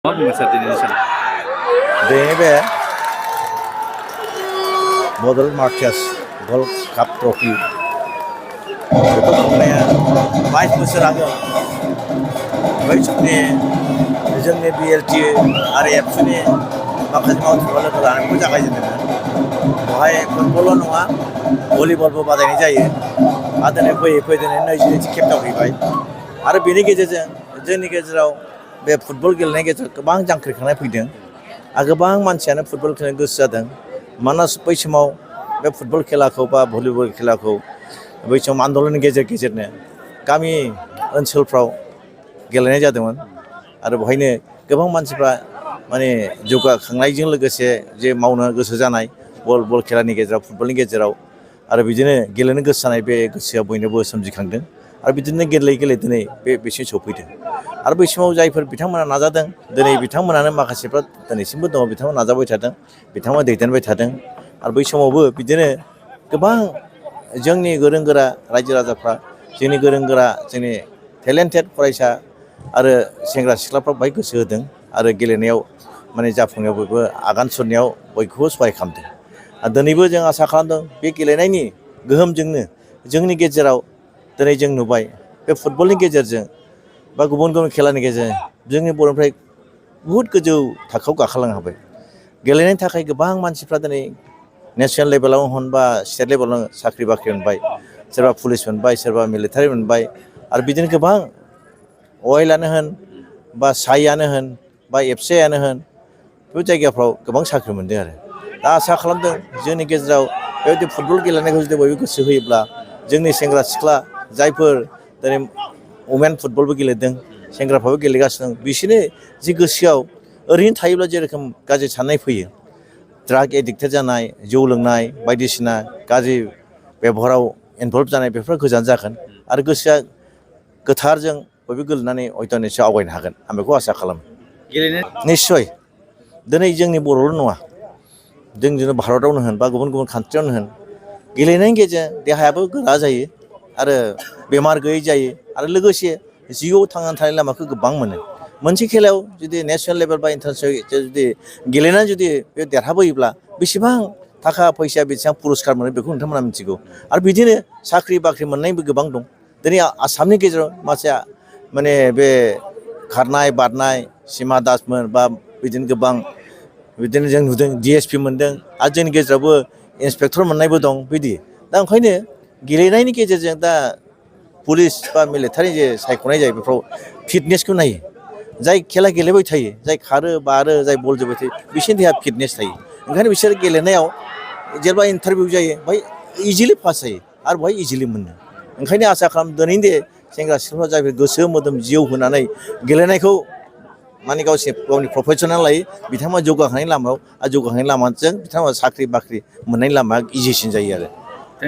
मा बुङो सार दिनैनि सानाव? दिनै बे बड'ल मार्चार्स वर्ल्ड काप ट्रफि बेखौ खुंनाया 22 बोसोर आगोल बै समनि जोंनि BLT आरो एबसुनि माखासे मावथिग्रा लोगो लानानै बेखौ जागायजेनदोंमोन। बेवहाय फुटबलल' नङा भलिबलबो बादायनाय जायो आरो दिनै फैयै फैयै दिनै 22थि खेब जाहैबाय आरो बेनि गेजेरजों जोंनि गेजेराव बे फुटबल गेलेनायनि गेजेराव गोबां जांख्रिखांनाय फैदों आरो गोबां मानसियानो फुटबल गेलेनो गोसो जादों। मानोना बै समाव बे फुटबल खेलाखौ बा भलिबल खेलाखौ बै समाव आन्दलननि गेजेरनो गामि ओनसोलफ्राव गेलेनाय जादोंमोन आरो बेवहायनो गोबां मानसिफ्रा माने जौगाखांनायजों लोगोसे जे मावनो गोसो जानाय बल खेलानि गेजेराव फुटबलनि गेजेराव आरो बिदिनो गेलेनो गोसो जानाय बे गोसोआ बयनोबो सोमजिखांदों आरो बिदिनो गेलेयै दिनै बेसिम सौफैदों आरो बै समाव जायफोर बिथांमोना नाजादों दिनै बिथांमोनानो माखासेफ्रा दिनैसिमबो दङ बिथांमोना नाजाबाय थादों बिथांमोना दैदेनबाय थादों आरो बै समावबो बिदिनो गोबां जोंनि गोरों गोरा रायजो राजाफ्रा जोंनि गोरों गोरा जोंनि टेलेन्टेड फरायसा आरो सेंग्रा सिख्लाफ्रा बाहाय गोसो होदों आरो गेलेनायाव माने जाफुंनायाव बयबो आगान सुरनायाव बयखौबो सहाय खालामदों आरो दिनैबो जों आसा खालामदों बे गेलेनायनि गोहोमजोंनो जोंनि गेजेराव दिनै जों नुबाय बे फुटबलनि गेजेरजों बा गुबुन गुबुन खेलानि गेजेरजों जोंनि बर'निफ्राय बुहुद गोजौ थाखोआव गाखोलांनो हाबाय। गेलेनायनि थाखाय गोबां मानसिफ्रा दिनै नेसनेल लेभेलाव होनबा स्टेट लेभेलाव साख्रि बाख्रि मोनबाय सोरबा पुलिस मोनबाय सोरबा मिलिटारि मोनबाय आरो बिदिनो गोबां अइलआनो होन बा साइआनो होन बा एफसिआइआनो होन बे जायगाफ्राव गोबां साख्रि मोनदों आरो दा आसा खालामदों जोंनि गेजेराव बेबायदि फुटबल गेलेनायखौ जुदि बयबो गोसो होयोब्ला जोंनि सेंग्रा सिख्ला जायफोर दिनै वमेन फुटबलबो गेलेदों सेंग्राफ्राबो गेलेगासिनो दं बिसोरनि जि गोसोआव ओरैनो थायोब्ला जेरोखोम गाज्रि साननाय फैयो ड्राग एडिक्टेड जानाय जौ लोंनाय बायदिसिना गाज्रि बेबहाराव इनभल्भ जानाय बेफोर गोजान जागोन आरो गोसोआ गोथारजों बयबो गेलेनानै अयथानि सायाव आवगायनो हागोन आं बेखौ आसा खालामो। निस्सय दिनै जोंनि बर'ल' नङा जोंनि भारतआवनो होन बा गुबुन गुबुन कान्ट्रियावनो होन गेलेनायनि गेजेरजों देहायाबो गोरा जायो आरो बेमार गैयै जायो आरो लोगोसे जिउआव थांनानै थानाय लामाखौ गोबां मोनो। मोनसे खेलायाव जुदि नेसनेल लेभेल बा इन्टारनेसनेल जुदि गेलेनानै जुदि बे देरहाबोयोब्ला बेसेबां थाखा फैसा बेसेबां पुरस्कार मोनो बेखौ नोंथांमोना मिथिगौ आरो बिदिनो साख्रि बाख्रि मोननायबो गोबां दं। दिनै आसामनि गेजेराव माखासे माने बे खारनाय बारनाय सिमा दासमोन बा बिदिनो गोबां बिदिनो जों नुदों DSP मोनदों आरो जोंनि गेजेरावबो इन्सपेक्टर मोननायबो दं बिदि दा ओंखायनो गेलेनायनि गेजेरजों दा पुलिस बा मिलिटारि जे सायख'नाय जायो बेफ्राव फिटनेसखौ नायो जाय खेला गेलेबाय थायो जाय खारो बारो जाय बल जोबाय थायो बिसोरनि देहा फिटनेस थायो ओंखायनो बिसोर गेलेनायाव जेब्ला इन्टारभिउ जायो बेहाय इजिलि पास जायो आरो बेहाय इजिलि मोनो। ओंखायनो आसा खालाम दिनैनि दे सेंग्रा सिख्लाफ्रा जायफोर गोसो मोदोम जिउ होनानै गेलेनायखौ माने गावनि प्रफेसनेल लायो बिथांमोना जौगाखांनायनि लामायाव आरो जौगाखांनायनि लामाजों बिथांमोना साख्रि बाख्रि मोननायनि लामाया इजिसिन जायो आरो